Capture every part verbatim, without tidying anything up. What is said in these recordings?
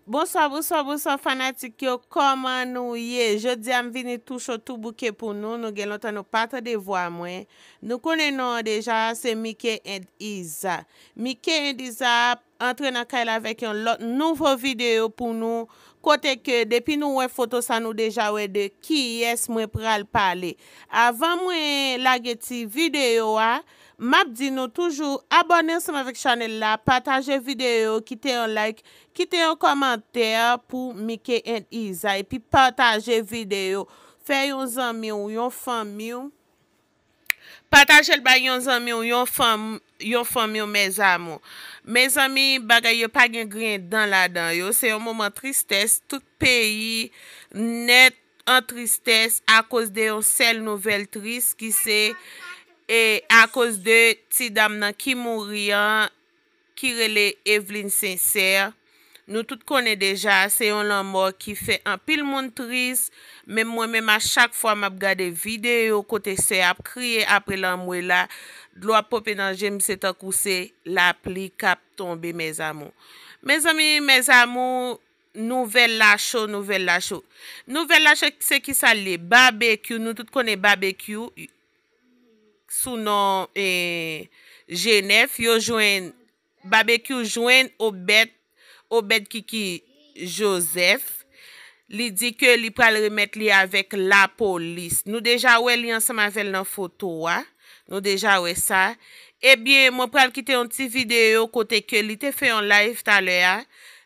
Bonswa, bonswa, bonswa fanatik yo, kòman nou ye? Jodi a m vini tou cho tou bouke pou nou, nou gen lontan nou pa tande vwa mwen. Nou konnen non an deja, se Mike and Iza. Mike and Iza ap antre nan kay la avèk yon lòt nouvo videyo pou nou, kote ke depi nou wè foto sa nou deja wè de kiyès mwen pral pale. Avan mwen lage ti videyo a, m ap di nou toujou abòne ansanm avèk chanèl la, pataje videyo, kite yon like, kite yon kòmantè pou Mike and Iza, epi pataje videyo. Fè yon zanmi w, yon fanmi w. Pataje l bay yon zanmi w, yon fanm, yon fanmi w, mes amours. Mezanmi, bagay yo pa gen griyen dan ladan yo. Se yon moman tristès, tout peyi nèt an tristès akoz de yon sèl nouvèl tris ki se, e, akoz de ti dam nan ki mouri an, ki rele Evelyne Sincère. Nou tout konnen deja, se yon lanmò ki fè anpil moun tris. Menm mwen menm, a chak fwa m ap gade videyo kote sè ap kriye apre lanmò la, dlo ap pope nan je m, se tankou se lapli k ap tonbe, mes amours. Mezanmi, mes amours, nouvèl la cho, nouvèl la cho. Nouvèl la cho, se ki sa l ye? Babekyou, nou tout konnen Babekyou sou non, eh, Jenèf, yo jwenn, Babekyou jwenn Obed, Obed Kiki Joseph. Li di ke li pral remèt li avèk lapolis. Nou deja wè li ansanm avè l nan foto a. Nou deja wè sa. Ebyen, mwen pral kite yon ti videyo kote ke li te fè yon live talè a.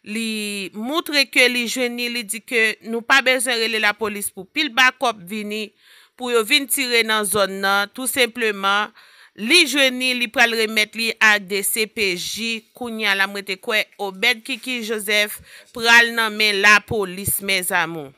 Li moutre ke li jwenn li, li di ke nou pa bezwen rele lapolis pou pil bakòp vini, pou yo vin tire nan zòn nan, tou senpleman. Li jwenn li, li pral remèt li ak de C P J. Kounye a la, mwen te kwè Obed Kiki Joseph pral nan men lapolis, mes amours.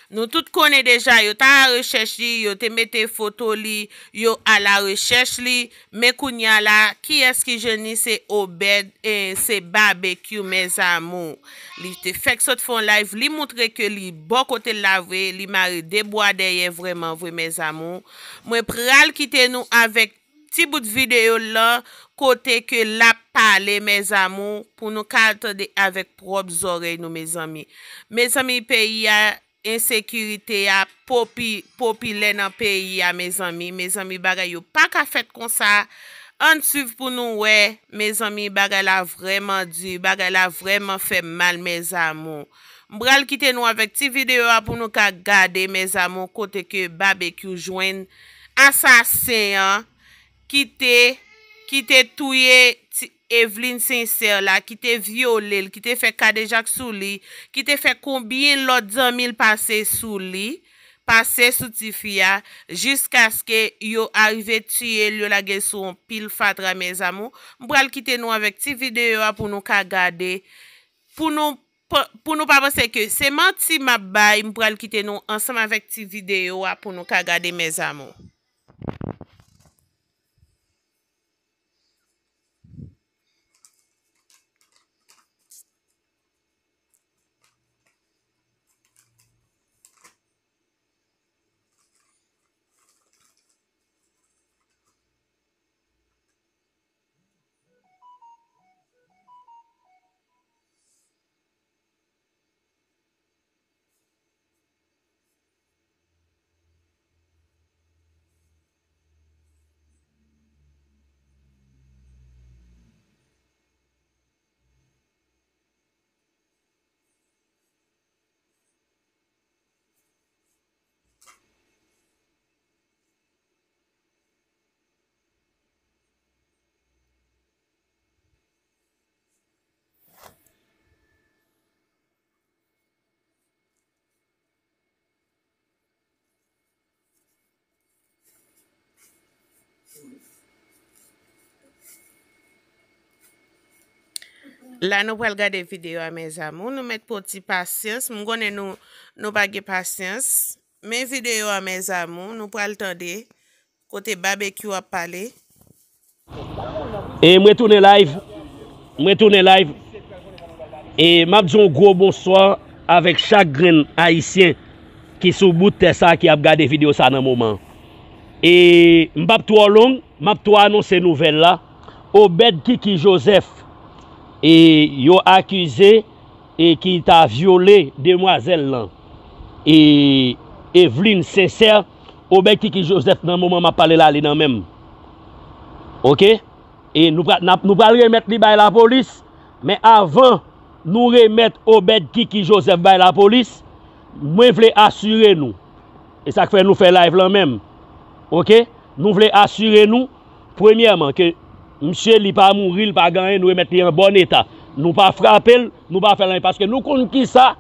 Nou tout konnen deja, yo t a la rechèch li, yo te mete foto li, yo a la rechèch li, men kounye a la, kiyès ki jwenn li? Se Obed, e se Babekyou, mes amours. Li te fèk sot fè yon live, li moutre ke li bò kote l la vre, li mare de bwa dèyè vrèman vre, mes amours. Mwen pral kite nou avèk ti bout videyo l lan, kote ke l ap pale, mes amours, pou nou ka tande avèk pwòp zòrèy nou, mezanmi. Mezanmi, peyi a, ensekirite a popi-, popilè nan peyi a, mezanmi. Mezanmi, bagay yo pa ka fèt konsa. Ann swiv pou nou wè, mezanmi, bagay la vrèman di, bagay la vrèman fè mal, mes amours. M pral kite nou avèk ti videyo a pou nou ka gade, mes amours, kote ke Babekyou jwenn asasen an ki te, ki te touye ti Evelyne Sincère la, ki te vyole l, ki te fè kadejak sou li, ki te fè konbyen lòt zanmi l pase sou li, pase sou tifi a, jiskaske yo arive tiye l, yo lage l sou yon pil fatra, mes amours. M pral kite nou avèk ti videyo a pou nou ka gade, pou nou pa, pou nou pa panse ke se manti m ap bay, m pral kite nou ansanm avèk ti videyo a pou nou ka gade, mes amours. La nou pral gade videyo a, mes amours. Nou mèt pran ti pasyans. M konnen nou, nou pa gen pasyans. Men videyo a, mes amours, nou pral tande kote Babekyou ap pale. E mwen tounen live. Mwen tounen live. E m ap di yon gwo bonswa avèk chak grenn Ayisyen ki sou bout tè sa a ki ap gade videyo sa a nan moman an. E m p ap twò long, m ap twò anonse nouvèl la. Obed Kiki Joseph, e yo akize e ki ta vyole demwazèl lan, e Eveline Sincère, Obed Kiki Joseph nan moman m ap pale la, li nan men m. Oke? E nou pral, n ap, nou pral remèt li bay lapolis, men avan nou remèt Obed Kiki Joseph bay lapolis, mwen vle asire nou, e sa k fè nou fè live lan menm, oke? Nou vle asire nou, premyèman, ke misye li pa mouri, li pa gen anyen, nou remèt li an bòn eta. Nou pa frape l, nou pa fè l anyen, paske nou konn kisa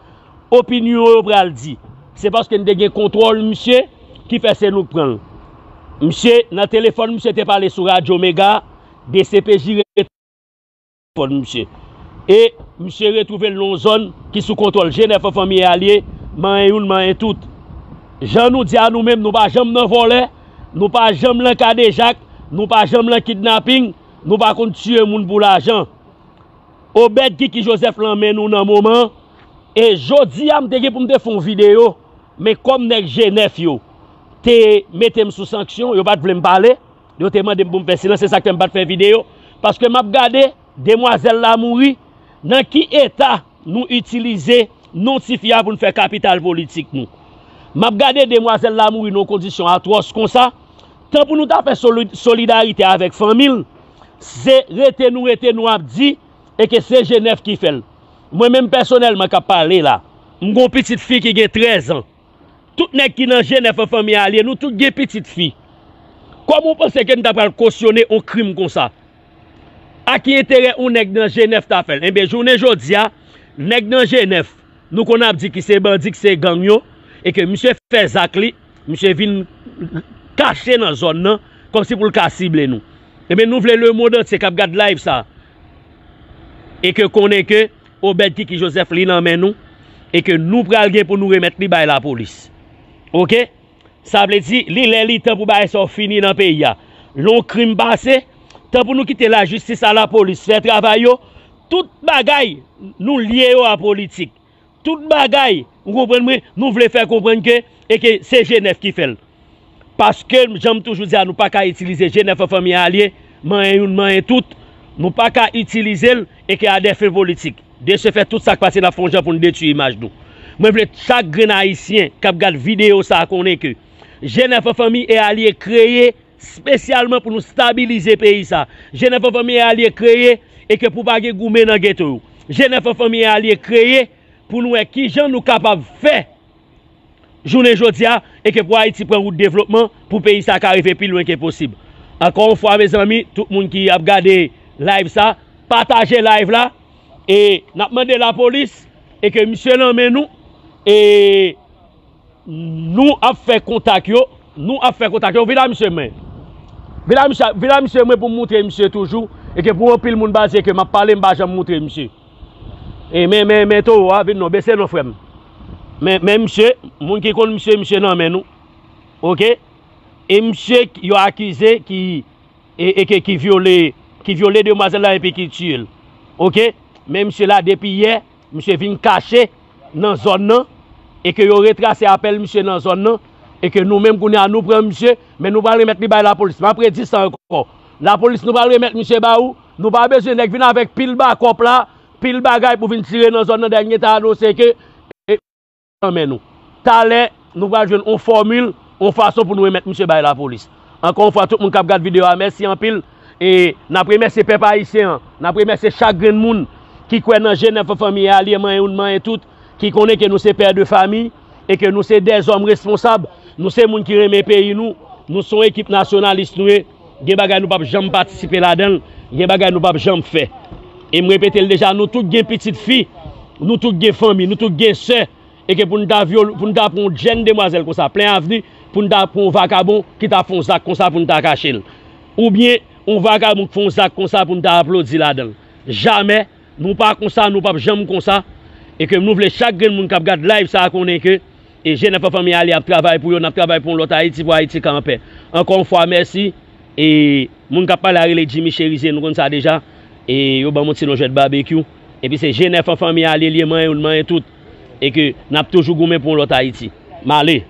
opinyon yo pral di. Se paske n te gen kontwòl misye ki fè se nou k pran l. Misye, nan telefòn, misye te pale sou Radyo Mega, D C P J rete telefòn misye. E misye retwouve l nan yon zòn ki sou kontwòl G nèf an fanmi e alye, manyen youn, manyen tout. Jan nou di a nou menm, nou pa janm nan vòlè, nou pa janm nan kadejak, nou pa janm nan kidnaping, nou pa konn tiye moun pou lajan. Obed Kiki Joseph lan men nou nan moman, e jodi a m te gen pou m te fè yon videyo, men kòm nèg G nèf yo te mete m sou sanksyon, yo pa t vle m pale, yo te mande m pou m fè silans, se sa k fè m pa t fè videyo, paske m ap gade demwazèl la mouri, nan ki eta nou itilize non tifi a pou n fè kapital politik nou. M ap gade demwazèl la mouri nan yon kondisyon atwòs konsa, tan pou nou ta fè soli-, solidarite avèk fanmi l, se rete nou rete nou ap di, e ke se G nèf ki fè l. Mwen menm pèsonèlman k ap pale la, m gen yon pitit fi ki gen trèz an. Tout nèg ki nan G nèf an fanmi alye, nou tout gen pitit fi. Kòman w panse ke n ta pral kosyone yon krim konsa? A ki enterè yon nèg nan G nèf ta fè l? Enben, jounen jodi a, nèg nan G nèf, nou konn ap di ki se bandi, ki se gang yo, e ke misye fè zak li, misye vin kache nan zòn nan, kòmsi pou l ka sible nou. Enben, nou vle lemonn antye k ap gad live sa, e ke konnen ke Obed Kiki Joseph li nan men nou, e ke nou pral gen pou nou remèt li bay lapolis. Oke? Sa vle di, li lè li tan pou bagay sa yo fini nan peyi a. Lè yon krim pase, tan pou nou kite lajistis a lapolis fè travay yo, tout bagay nou lye yo a politik. Tout bagay, ou konprann mwen, nou vle fè konprann ke, e ke se G nèf ki fè l. Paske, jan m toujou di a, nou pa ka itilize G nèf an fanmi alye, manyen youn, manyen tout. Nou pa ka itilize l, e ke a dè fen politik. De se fè, tout sa k pase, n ap fè yon jan pou n detwi imaj nou. Mwen vle chak grenn Ayisyen k ap gad videyo sa a konnen ke G nèf an fanmi e alye kreye espesyalman pou nou stabilize peyi sa. G nèf an fanmi e alye kreye, e ke pou pa gen goumen nan geto yo. G nèf an fanmi e alye kreye pou nou wè kijan nou kapab fè jounen jodi a, e ke pou Ayiti pran wout devlopman, pou peyi sa ka rive pi lwen ke posib. Ankò yon fwa, mezanmi, tout moun ki ap gade live sa, pataje live la, e n ap mande lapolis, e ke misye nan men nou, e nou ap fè kontak yo, nou ap fè kontak yo, vin a misye mwen. Vin a misye, vin a misye mwen pou m moutre misye toujou, e ke pou anpil moun baze ke m ap pale, m pa janm moutre misye. E men, men, men towo a, vin non, bese non, frè m. Men, men misye, moun ki konn misye, misye nan men nou. Oke? E misye k-, yo akize ki, e, e ke, ki vyole, ki vyole demwazèl la epi ki tiye l. Oke? Men misye la, depi yè, misye vin kache nan zòn nan, e ke yo retrase apèl misye nan zòn nan, e ke nou menm kounye a nou pran misye, men nou pral remèt li bay lapolis. M ap redi sa ankò. Lapolis, nou pral remèt misye ba ou. Nou pa bezwen nèg vin avèk pil bakòp la, pil bagay pou vin tire nan zòn nan, dènye ta anonse ke, e, nan men nou. Talè, nou pral jwenn yon fòmil, yon fason pou nou remèt misye bay lapolis. Ankò yon fwa, tout moun k ap gad videyo a, mèsi anpil. E n ap remèsye pèp ayisyen an, n ap remèsye chak grenn moun ki kwè nan G nèf an fanmi alye, manyen youn, manyen tout, ki konnen ke nou se pè de fami, e ke nou se dèzòm responsab, nou se moun ki renmen peyi nou, nou se yon ekip nasyonalis nou ye, gen bagay nou p ap janm patisipe ladan l, gen bagay nou p ap janm fè. E m repete l deja, nou tout gen pitit fi, nou tout gen fanmi, nou tout gen sè, e ke pou n ta vyole, pou n ta pran yon jèn demwazèl konsa, plen avni, pou n ta pran yon vakabon ki ta fè yon zak konsa pou n ta kache l. Oubyen, yon vakabon k fè yon zak konsa pou n ta aplodi ladan l. Jamè, nou pa konsa, nou p ap janm konsa. E ke nou vle chak grenn moun k ap gad live sa a konnen ke, e, G nèf an fanmi alye ap travay pou yo, n ap travay pou yon lòt Ayiti, pou Ayiti ka anpè. Ankò yon fwa, mèsi. E moun k ap pale a rele Jimmy Cherizier, nou konn sa deja. E yo ban m yon ti non jwèt babekyou. Epi se G nèf an fanmi alye, li ye manyen youn, manyen tout. E ke n ap toujou goumen pou yon lòt Ayiti. M ale.